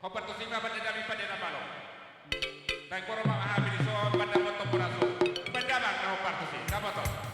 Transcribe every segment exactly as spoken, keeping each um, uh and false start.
Hombar tusi ma banda nami pande na malo. Naeng boru ma hami dison banda motong boras on. Banda abang na hombar tusi, na motong.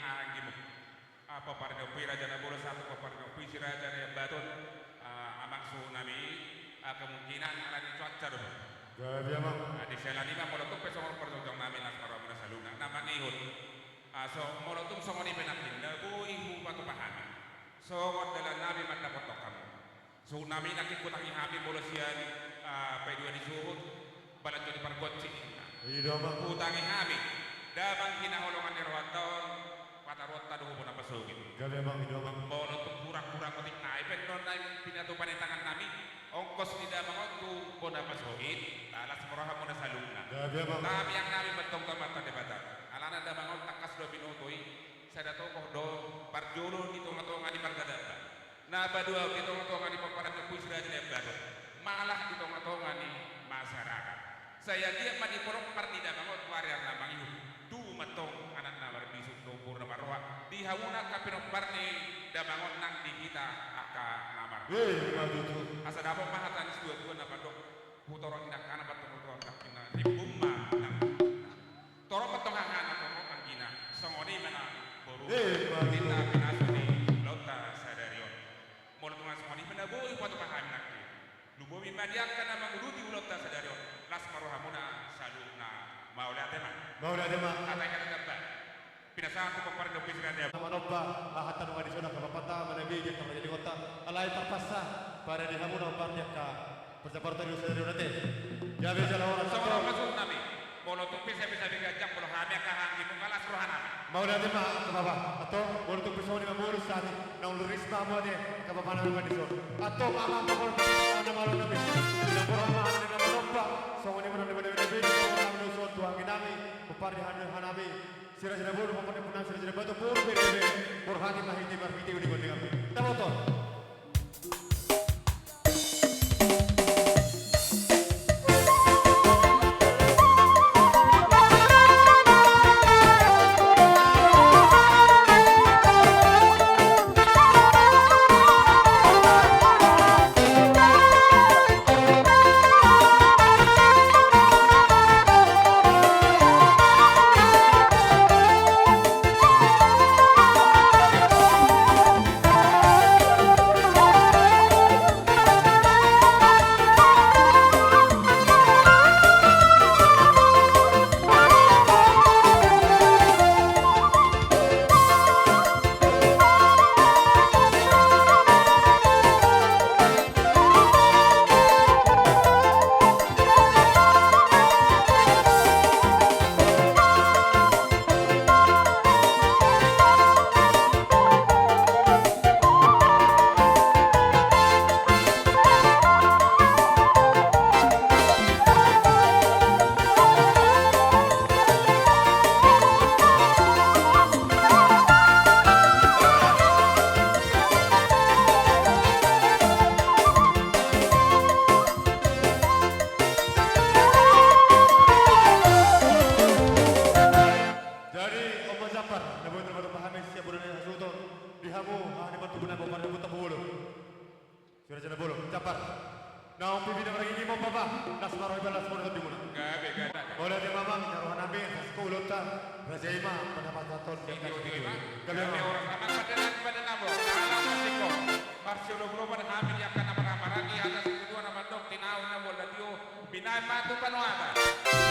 Anggimu. Ah, pomparan ni ompu i Raja Nabolon sahat tu pomparan ni ompu i si Raja Naiambaton, ah, amang suhut nami, ah, kemungkinan alani cuaca do. Gabe amang. Ah, di siala ni i ma molo tung pe songon parjongjong nami, las ma roha muna saluhutna na mangihut. Ah, so, molo tung songon i pe nangkin na boi hupatupa hami. Songon dalan nami mandapothon hamu. Suhut nami nangkin hutangi hami molo sian, ah, paidua ni suhut, balanjo ni pargonsi ninna. I do amang. Hutangi hami, damang hinaholongan ni rohanta on, pataruonta do hu bona pasogit. Gabe amang, i do amang. Molo tung hurang-hurang otik nai pe annon nai pinatupa ni tangan nami, ongkos ni damang on tu bona pasogit, las ma roha muna saluhutna. Gabe amang. Tangiang nami ma antong tu Amanta Debata. Alana damang on tangkas do binoto i, sada tokoh do parjolo di tonga-tonga ni marga Damba. Na paduahon di tonga-tonga ni pomparan ni ompu i si Raja Naiambaton, malah di tonga-tonga ni masyarakat. Sai anggiat ma dipinompar ni damang on tu ari-ari na mangihut, tubu ma antong anak na marbisuk dohot boru na marroha, di hamuna angka pinompar ni damang on nang di hita angka na marroha. Eh, ima tutu. Asa dapot ma hata ni situa-tua na mandok, hutorop ni dangkana, hutorop ni dangkana, rimbun ma nang. Torop ma antong hahana, torop anggina, songon i ma nang boru. Eh, ima tutu. Di na pinasu ni ulaonta sadari on. Molo tung songon i pe na boi hupatupa hami nangkin. Lumobi ma di angka na manguduti ulaonta sadari on. Las ma roha muna saluhutna. Mauliate ma. Mauliate ma. Hata i hata tamba. Pinasahat tu pomparan ni ompu i si Raja. Manomba, ah, hata nunga dison angka bapanta, manabi di angka parjandingonta, alai tarpaksa, pada di hamuna hombar di angka parjaparta di sadari on ate. Gabe jala horas. Songon on ma suhut nami. Molo tung pe sabe-sabe ganjang molo hami angka hahaanggimu, las roha nami. Mauliate ma, angka bapa. Antong, molo tung pe songon i ma molo sahat i, naung riris ma hamu ate, angka bapa nami, ma dison. Antong, amang, amang, amang, amang nami. Pinaborhat ma hami na manomba, songon i ma na nami, nami, nami, nami, songon i ma hami, pomparan ni hami, hami. Si Raja Nabolon, pomparan ni ompu nami si Raja Naiambaton, boru pe, pe, pe, borhati ma hita, marhite uli gondang. Taboto. Jadi, on ma Jambar, na boi tarpatupa hami sian bona ni hasuhuton, di hamu, haha ni partubu na pomparan ni ompunta Hambolon. Si Raja Nabolon, Jambar. Naung pipina margigi ma on bapa, las ma roha i, las ma roha i, las ma roha i. Gabe, gabe. Mauliate ma amang, na roha nami, asa singkop ulaonta, raja i ma, pada masa ton, gabe, gabe. Gabe, gabe. Horas amang, pada nami, pada nami. Anak masingkop. Parsiologuloguan hami di angka na marhahamaranggi, hata situa-tua na mandok, tinahu na bola tio, binahen ma tu panuhatan.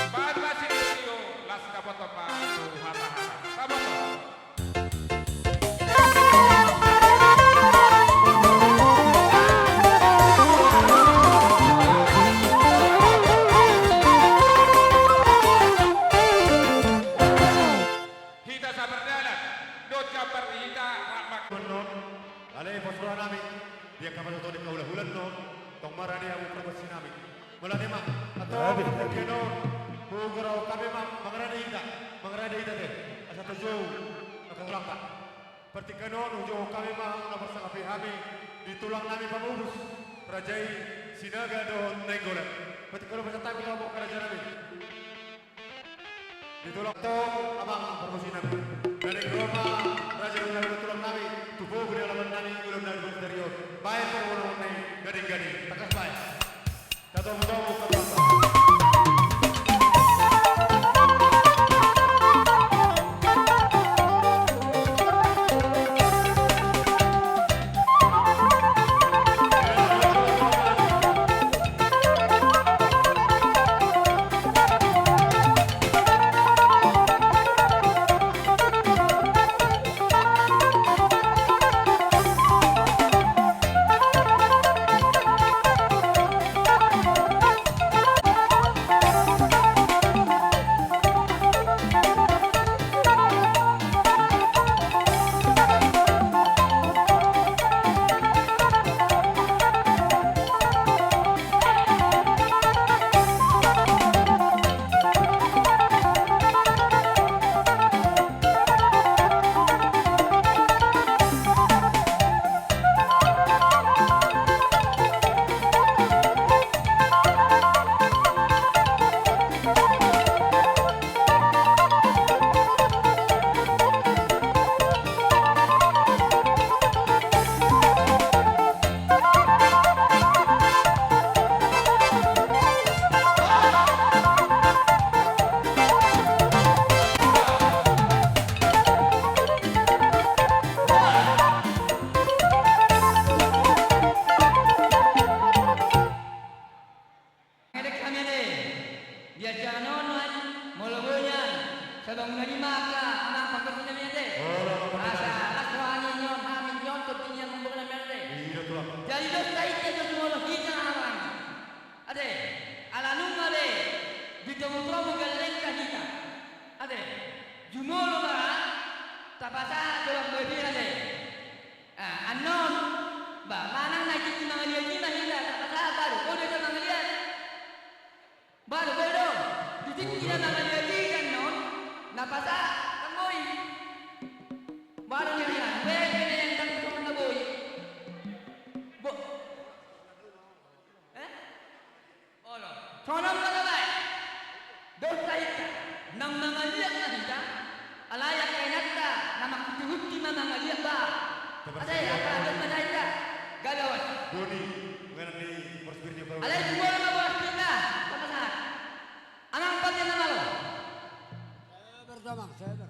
Bahen ma sitio-tio, las dapotan ma tu hata-hata. Dapotan. Hita sapardalan, dohot Jambar ni hita, rap ma. Annon, alai pos roha nami, di angka pasahaton ni angka hula-hula annon, tong marade hamu pargonsi nami. Mauliate ma, antong, partingkian on, hugorahon hami ma, mangarade hita, mangarade hita ate, asa tojou, angka tulangta. Partingkian on, hujou hami ma, na marsangapi hami, di tulang nami pamupus, raja i, Sinaga dohot Nainggolan. Partingkian on, pasahat hami tu hamu angka raja nami. Di tulang tong, amang pargonsi nami. Dari Roma, raja nami, tulang nami, tu pogu ni alaman nami, ulaon nami di sadari on. Bahen parboruon nami, gading-gading. Tangkas bahen. Tatomu-tomu, tatomu. Annon, ba, manang na di tingki mangaliat i ma hita, na pasahat baru, bodo do mangaliat. Baru, bodo. Di tingki na mangaliat i annon, na pasahat, na boi. Baru ni hita, boi, boi, na boi. Bo-, eh? Olo. Songon on ma, Bapak. Dos hita. Nang mangaliat ma hita. Alai angka inanta na manghutihutih ma mangaliat, ba. Ate, angka dos ma hita. Gabe, Bos. Doni, mengenai ni Bos Firly, Bos. Alai jumolo ma, Bos, hita. Sama-sama. Amang Pande na malo. Saya ber, Damang, saya ber.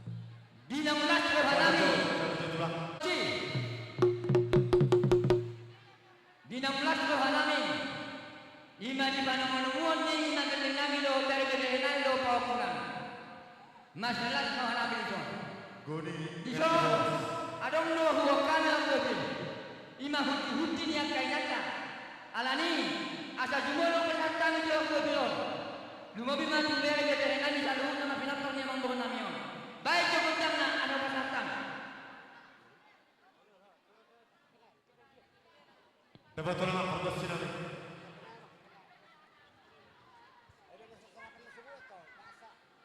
Di naung las rohanami. Betul, betul, betul, Bang. Si. Di naung las rohanami, i ma di panomunomuon ni, i ma gellengnami dohot bereberenami dohot pahompunami. Masilas rohanami dison. Dison, adong do huboan hami anggo i. I ma hutihutih ni angka inanta. Alani, asa jumolo pasahat hami di anggo i on. Lumobi ma tu bereberenami saluhutna na pinantar ni amangboru nami on. Baen jo gondangna, asa pasahat hami. Dapat tolong apa bos sini?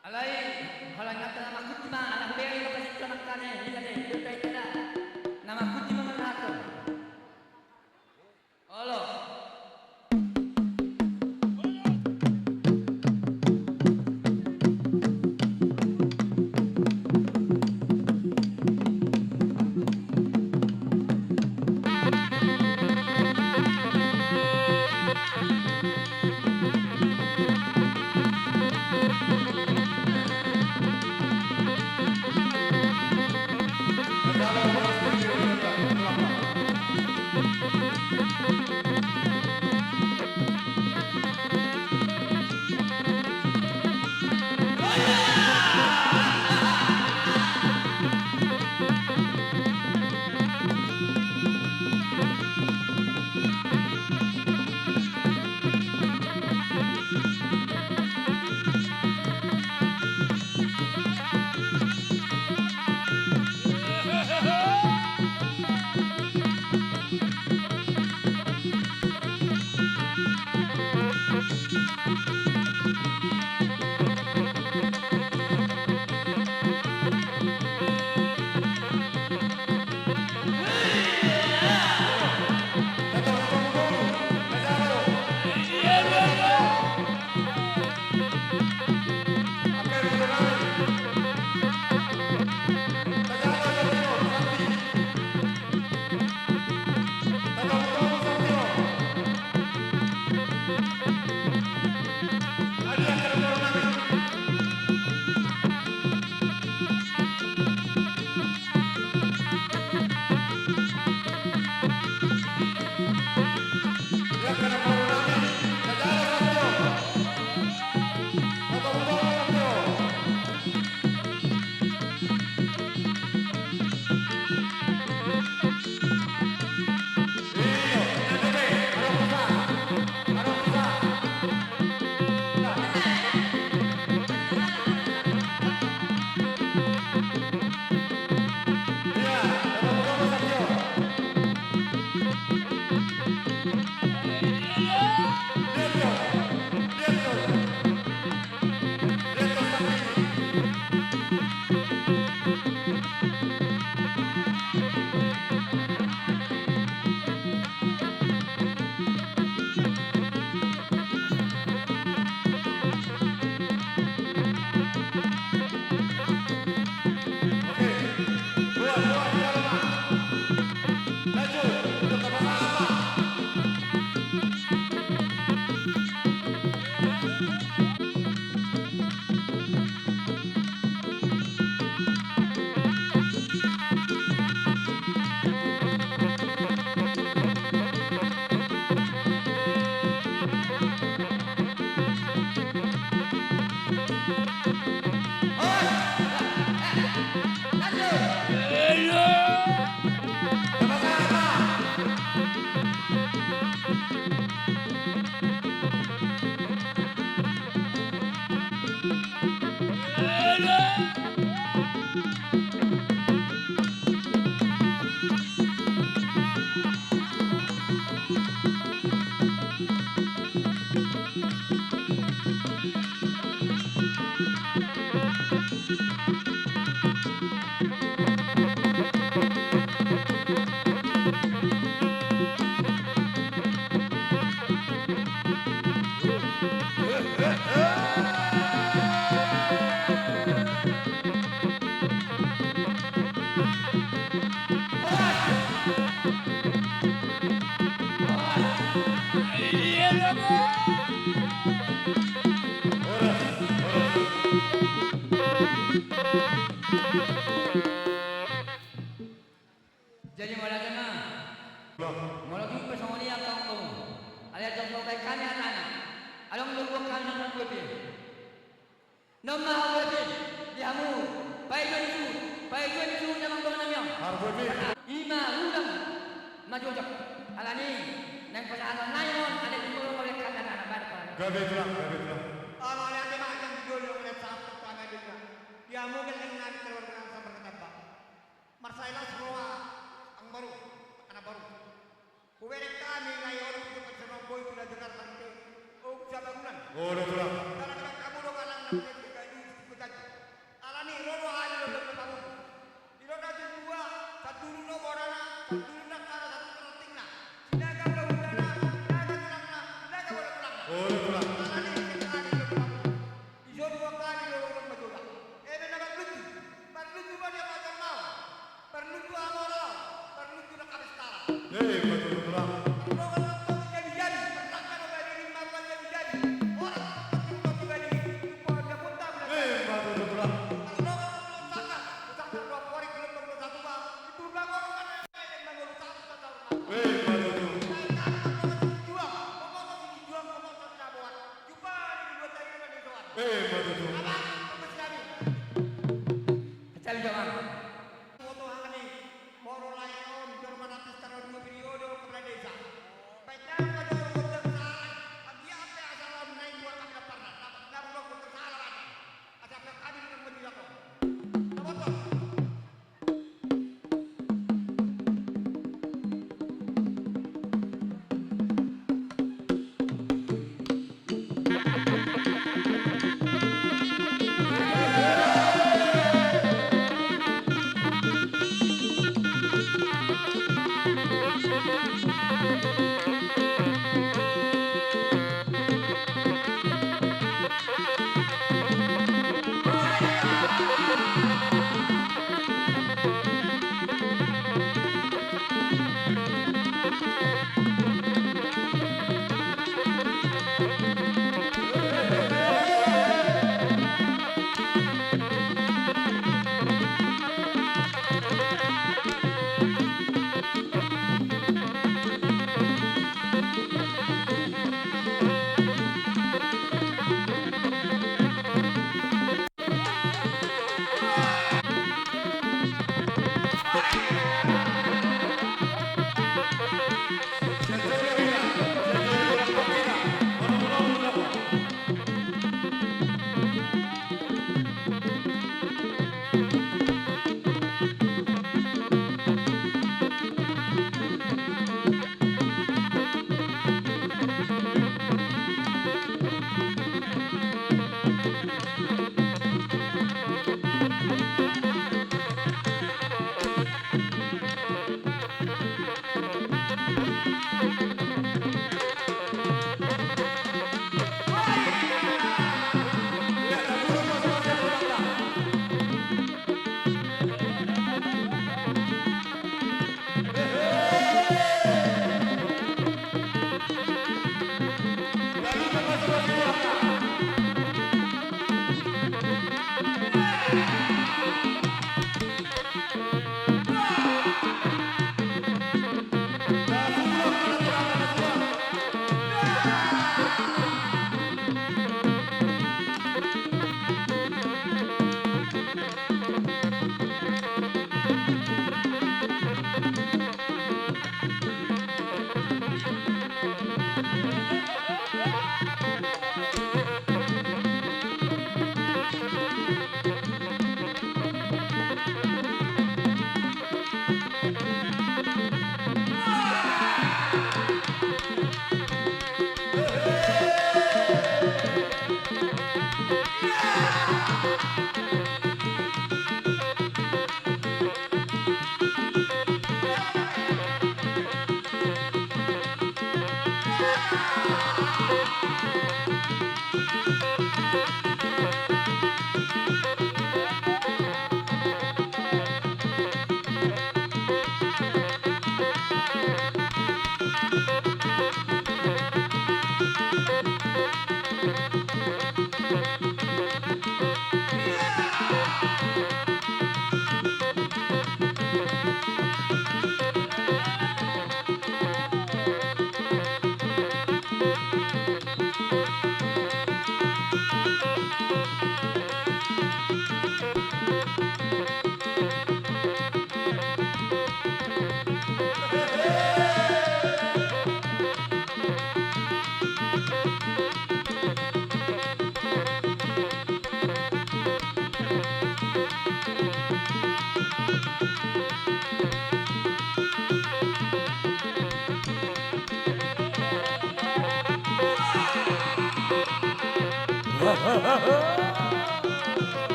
Alai, holan na manghutihutih ma, anak bere na pasahat tu anak kane, hita ne, hita, hita. Na manghutihutih ma manghutihutih. Olo. Jadi mauliate ma. Molo tung pe songon i angka amangboru, alai antong so hubaen hami hatana, adong do huboan hami songon harbue pe. Nunga harbue pe di hamu, paidua ni suhut, paidua ni suhut ni amangboru nami on. Harbue pe. I ma ulang ma jojak. Alani naeng pasahaton nai on, alai tung pe mauliate hami hatana, baen. Gabe tulang, gabe tulang. Mauliate ma jang di jolo, mauliate sahat tu hami adingna. Di hamu gelleng nami keluarga nami Saparkatamba. Marsai las roha amangboru, anak boru. Hubereng hami na i olo tu pansarian boi tu na dengar tangke. O, siapa ulang? Olo tulang. Dalam dalam kamu dong alang na punya tiga gaji, tiga gaji. Alani ro do hami do dalam kamu. Di ro na tu dua, satu dulu no borana, satu dulu na kara, satu dulu tingna. Sinaga ulang ulana, sinaga tulangna, sinaga bola tulangna. Olo tulang. Alani hami do dalam kamu. Iso dua kali do ulang ma jojak. Eme na marlutu. Marlutu ma dia pajar mau. Marlutu amorau. Marlutu na kabestaran. Eh, betul, betul, ah. Marlutu na kabestaran. Marlutu na kabestaran.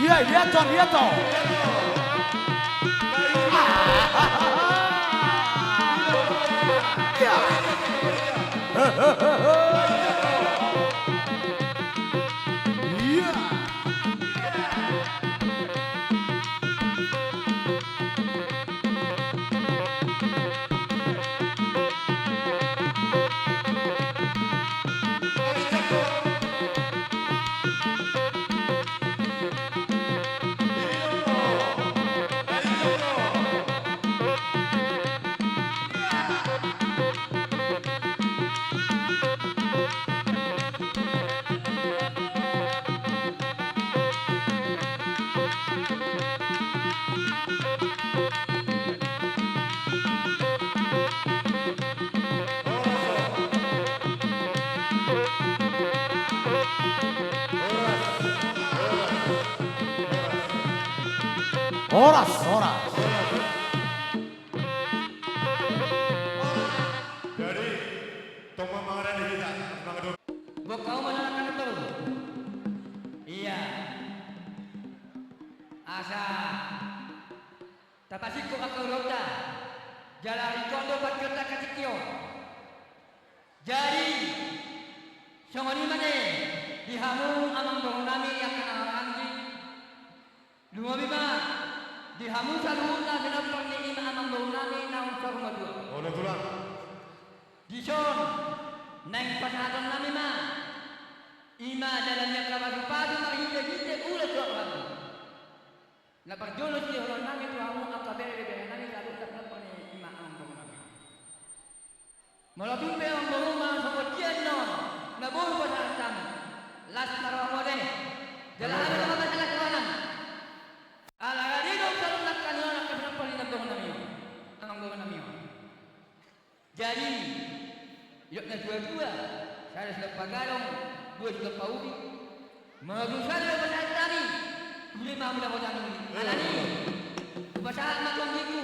Ia, ia, Ton, ia, Ton. Ia. Ia. Horas, horas. Jadi, tong ma mangarani Bongka uma na nangkaning boru. Ia. Asa tapasingkop angka ulaonta. Jala ringkot do pangkeonta angka tingki on. Jadi songon i ma ne di hamu amangborunami angka na marhaha. Lumobi ma di hamu saluhutna pinompar ni i ma amangborunami naung saur matua. Olo tulang. Dison naeng pasahatonnami ma i ma dalan ni angka pasupasu marhitehite ulos dohot lagu. Na parjolo sidohononnami tu hamu angka bereberenami saluhutna pinompar ni i ma amangborunami. Molo tung pe amangboru manang songon dia annon na boi pasahat hami, las ma roham ate. Jala hami ma masalah tu anang. Ala rade do saluhutna angka ni on angka pinompar ni amangborunami on. Amangborunami on. Jadi didok natuatua, sada silompa gadong, dua silompa ubi. Molo tung sada do pasahat hami, uli ma hamu dapotan uli. Alani i hupasahat ma tu anggingku.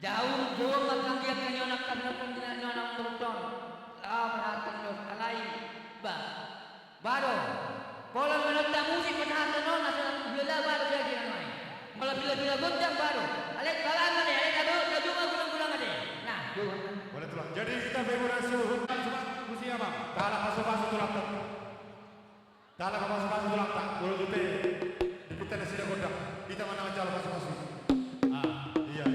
Jaum, jaum ma angka anggi angka ni on angka pinompar ni on amangboru on. Laho pasahathon dos alai ba, ba do. Pola manonta musik pasahathon on asa hulala ba do sian i. Molo pilapila gondang ba do. Alai balan ma ne, alai na do na juma gulang-gulang ate. Nah, juma. Boleh tulang. Jadi kita bebas musik apa? Tala pasu-pasu tulang. Tala pasu-pasu tulang, tak boleh lupa. Di pita nasida gondang. Kita mana aja pasu-pasu. Ah, iya.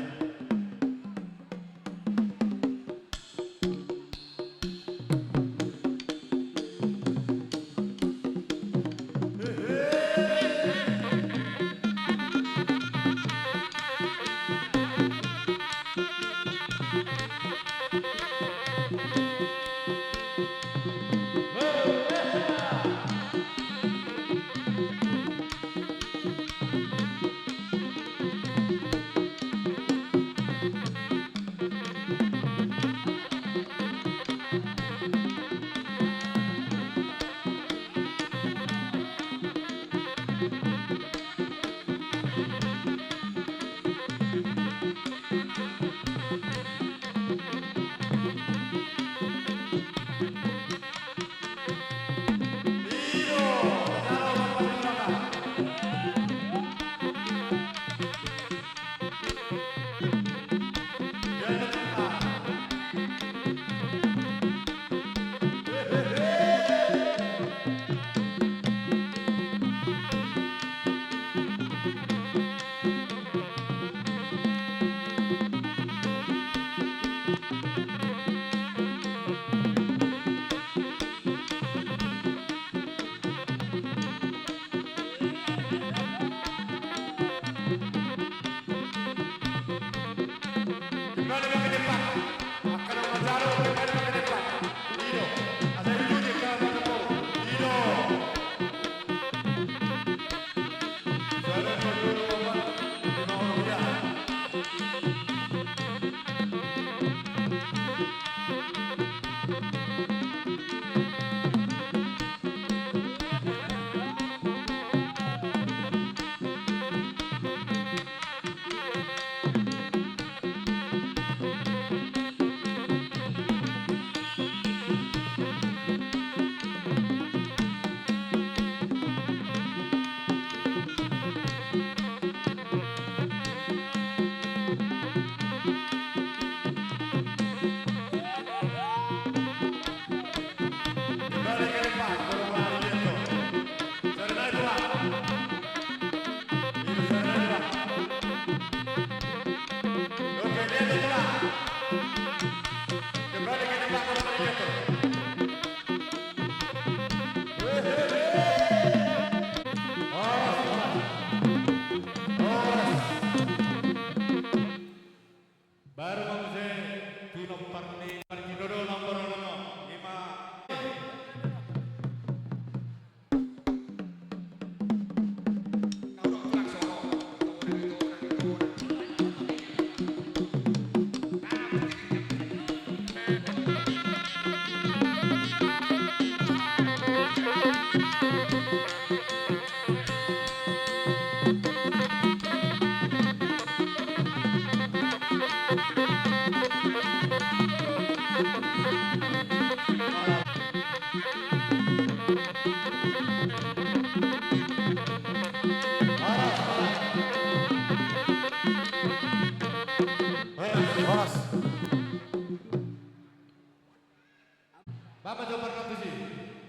Parna tusi.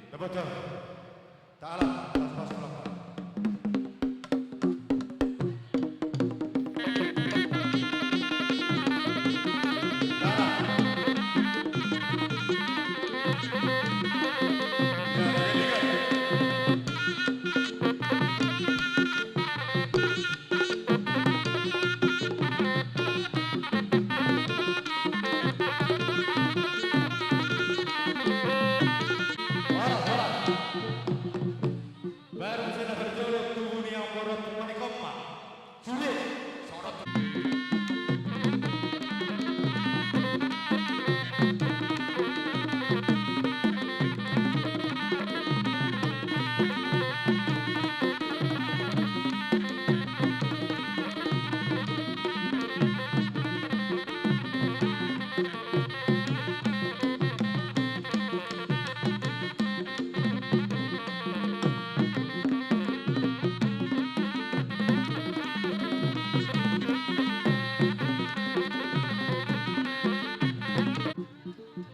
Dapat jam. Taala, pas-pas tolong. Baru sada parjolo tubu ni amborot mani komma. Sude, sorot.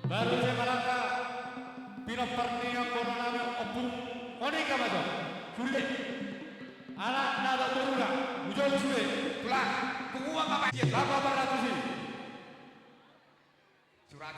Baru sai malangka pinompar ni amboru nami Ompung Monika ma jo. Sude. Anak na do boruna. Ujon sude. Tulang. Punguan ma. Lapan ratus i. Surat.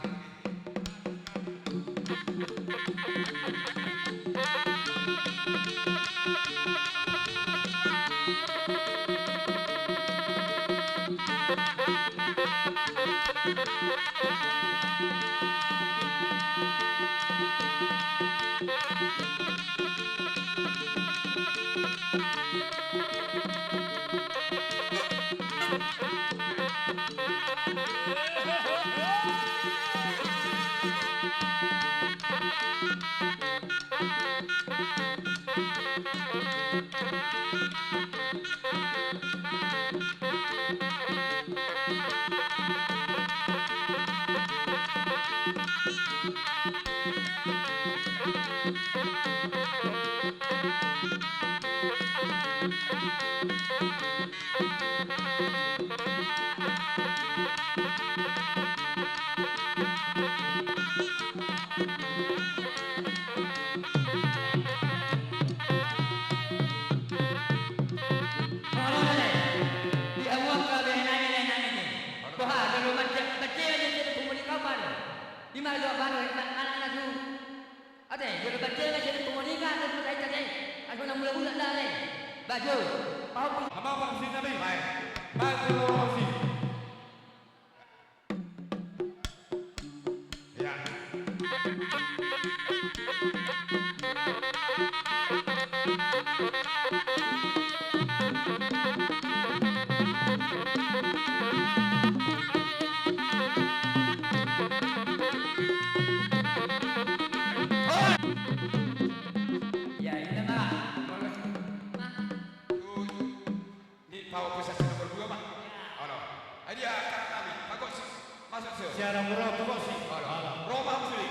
Ate, jolo baca ma sian komunika, ate, asa na mula-mula da, ate. Bajo, pahompu. Ama pahompu si nabi. Baik. Baik, pahompu si. Ya. Ya, ini mah. Di pau pusat nomor dua mah. Olo. Ai dia, kanan nami, Pak Gosi. Masuk, Sir. Siara mura, Pak Gosi. Olo. Olo. Roma Muslim.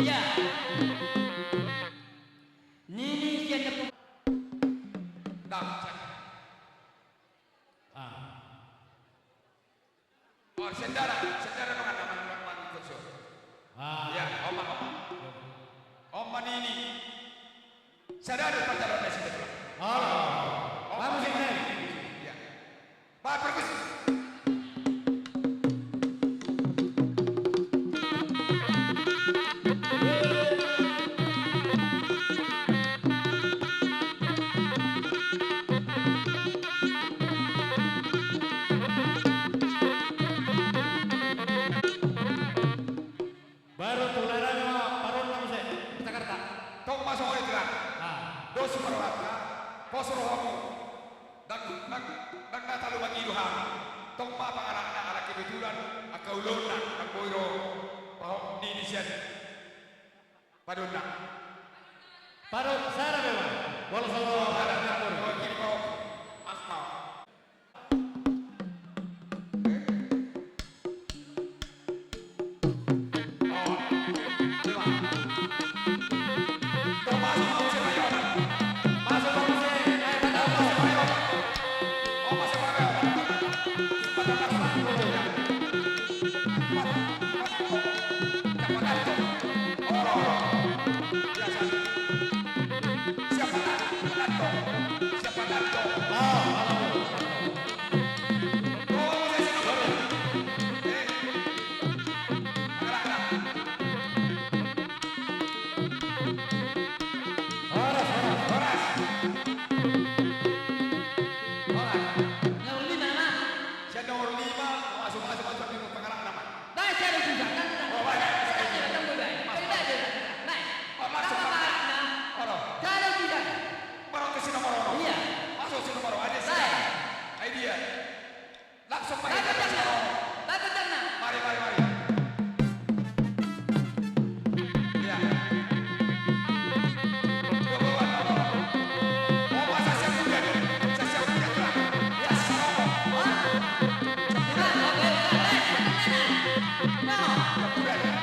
Ia. Nini sian na pu-, ah. Oh, sendara, sendara mangan, mangan, mangan, mangan, kutsu. Ah. Ya, oma, oma. Oma nini. Sadari pacaran na sini, Tulang. Oh. Oma nini. Ya. Pak Perkus. Sumarohata, pos rohamu. Ndang, ndang, ndang na talu mangido hami. Tong ma pangalangna ala kebetulan angka ulaonna ndang boi ro pahompu ni sian padonna. Padon sara memang. Bola sama. Oh, ada, ada. Oh, kiri, oh. Asma. Horas, horas, horas. Horas. Nomor lima nama. Sian nomor lima, masuk, masuk, masuk, masuk, pangalangna ma. Baik, saya ada juga, kan? Oh, baik, baik, baik. Saya ada, kan, baik. Baik, baik, baik. Baik. Oh, masuk, masuk. Pangalangna. Oro. Saya ada juga. Baru ke si nomor oro. Iya. Masuk si nomor oro. Ada si. Baik. Idea. Langsung main. Bagus, Cang. Bagus, Cang. Mari, mari, mari. Ya. Oh, masa siap juga nih. Saya siap juga tuh. Ya, siap. Wah. Siap juga. Oke, oke, oke. No. Siap juga nih.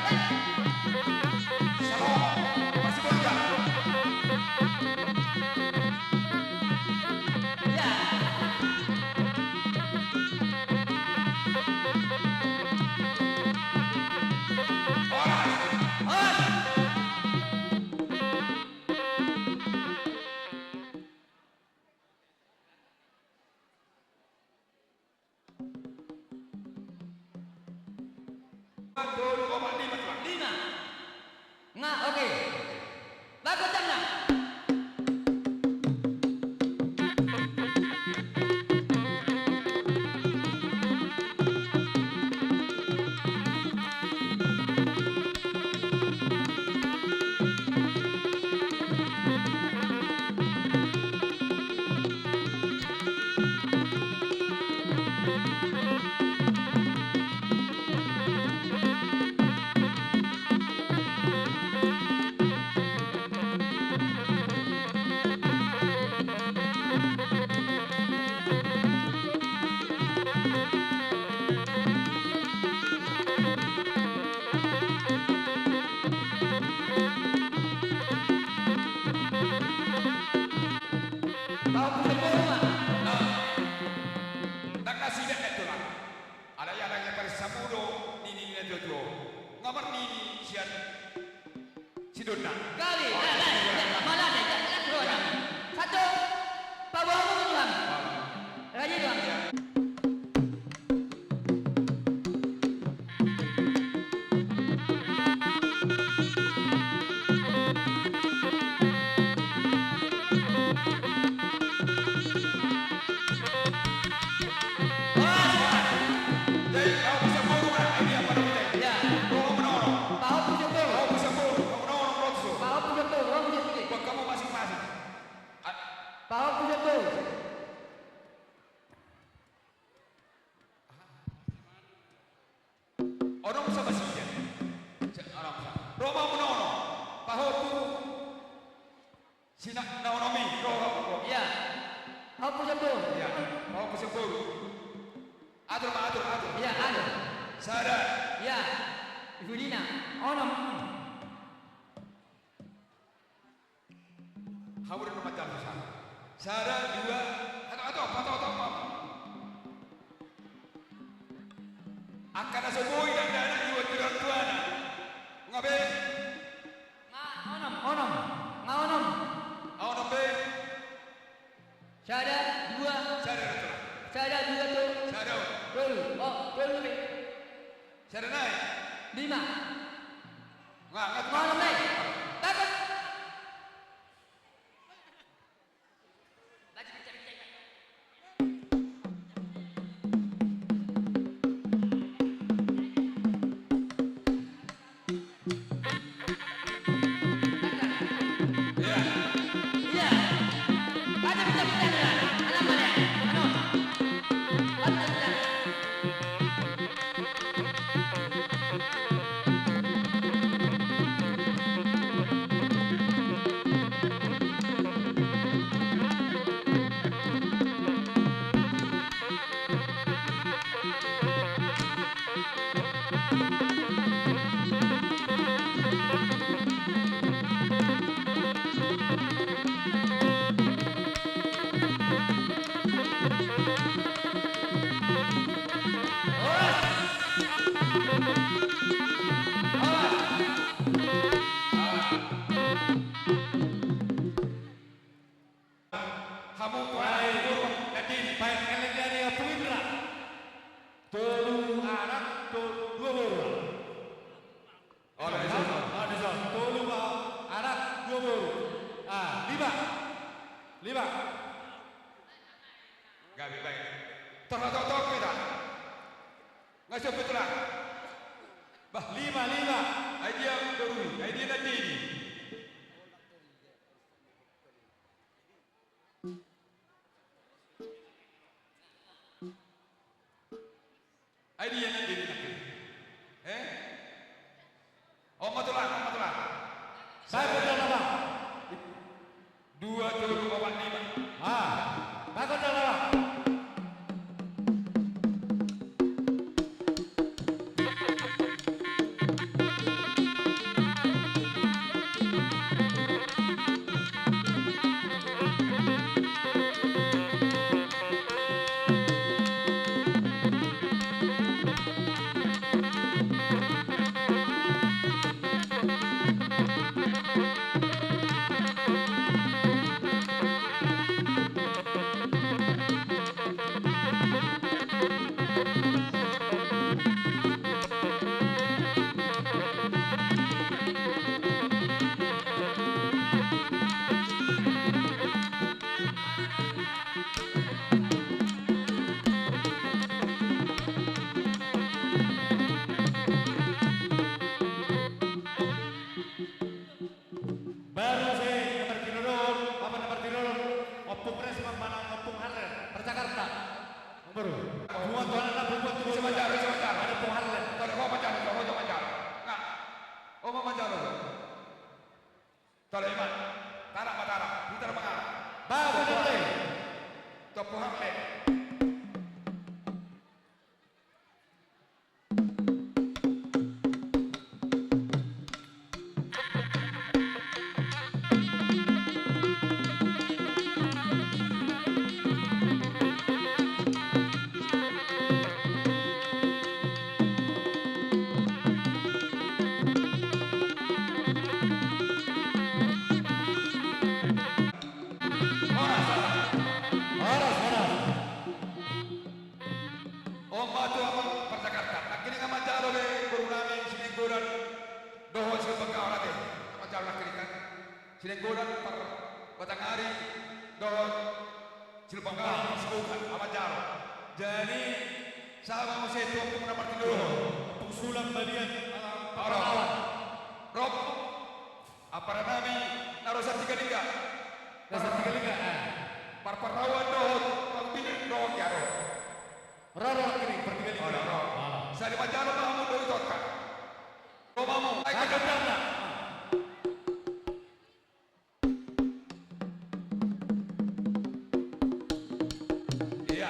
Siap. Masih boleh, Cang. Ya. Tolu, opat, lima, Tulang. Lima. Nga, oke. Bagus, Cang, nga. Pahompu sian boru ma. Ndang na sida na tulang. Alai ala ni parsaulian do nini ni na tuatua. Nga marnini sian sidonna. Gabe, oh, gabe, gabe. Mala, gabe, gabe, gabe. Satu. Paboa hamu tulang. Raja tulang. Pahompu sian boru. Pahompu sian boru. Pahompu sian boru. Pahompu sian boru. Onom sama sida. Onom sama. Ro ma hamu na onom. Pahompu. Si na, na onom i, ro, ro, ro. Iya. Pahompu sian boru. Iya. Pahompu sian boru. Atur ma, atur, atur. Iya, atur. Sada. Iya. Ibu Dina. Onom. Hamu do na manjalo sada. Sada, dua, ato, ato, ato, ato, ato. Angka na so boi dakdanak iuhon tu orang tuana. Nga be? Nga onom, onom. Nga onom. Onom be? Sada, dua. Sada, dua. Sada, dua, tolu. Sada. Tolu. Oh, tolu be. Sada nai. Lima. Nga, nga, nga. Onom be. Bagus. Iya. Iya. Hamu tu anak. Baik, baik, kalian dari Ompung Indra. Tolu anak, to-, dua boru. Oh, dari sana. Ah, dari sana. Tolu, ah, anak, dua boru. Ah, lima. Lima. Gabe baik. Torha toktok kita. Nggak siap betul lah. Bah, lima, lima. Ai dia boru, ai dia nanti ini. Ai dia nanti ini. Eh? Oh, matulah, oh, matulah. Saya betul apa? Dua, tolu, opat, lima. Ah, takut dah, Bang. Baru sai na martinodohon, apa na martinodohon, Ompung Resman manang Ompung Harlen, Parjakarta. Baru. Buat tuan anak, buat tuan. Bisa manjalo, bisa manjalo. Ada Ompung Harlen. Tole, ho manjalo, ho manjalo. Nah. Ho manjalo. Tole, Iman. Tarak ma, tarak. Putar ma. Baru, Ompung Harlen. Ompung Harlen. Horas, horas. On ma tu amang Parjakarta. Nangkining manjalo be boru nami Sinenggolan dohot Silumbang Kaol ate. Manjalo nangkining kan. Sinenggolan par Batanghari dohot Silumbang Kaol par Siboga manjalo. Jadi sahat ma muse tu ompung na martinodohon. Ompung Sulang Balian, ala, ala, ala. Rop. Ampara nami na ro Salatiga Lingga. Na ro Salatiga Lingga, eh. Parparauan dohot pambinan dohot jaro. Ro, ro, kiri, Salatiga Lingga. Ro, ro. Alah. Sai manjalo ma hamu dohot tonta. Ro ma hamu. Ai, ah, kandang na. Iya.